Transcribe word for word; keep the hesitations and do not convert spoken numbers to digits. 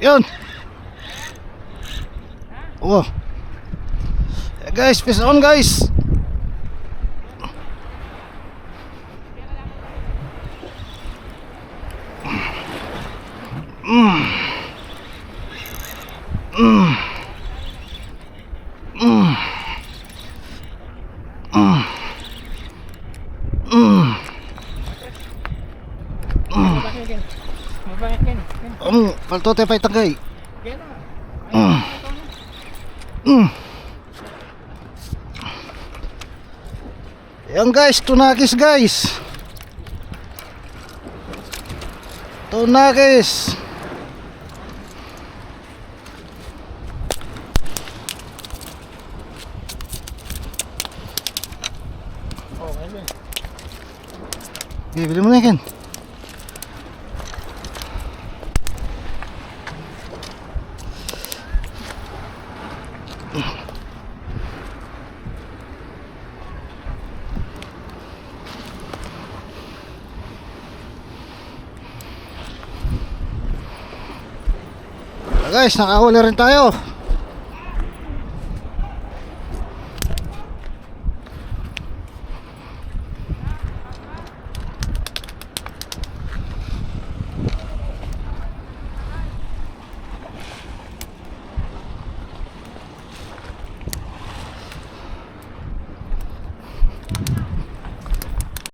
Yun. Oh. Yeah, guys, fish on, guys. Mm. Mm. Mm. Mm. Mm. Mm. Ang paltote pa itang gay. Mm. Mm. Yan guys, tunakis guys. Tunakis. Bibili mo na yan. Ah, guys, nakahuli rin tayo.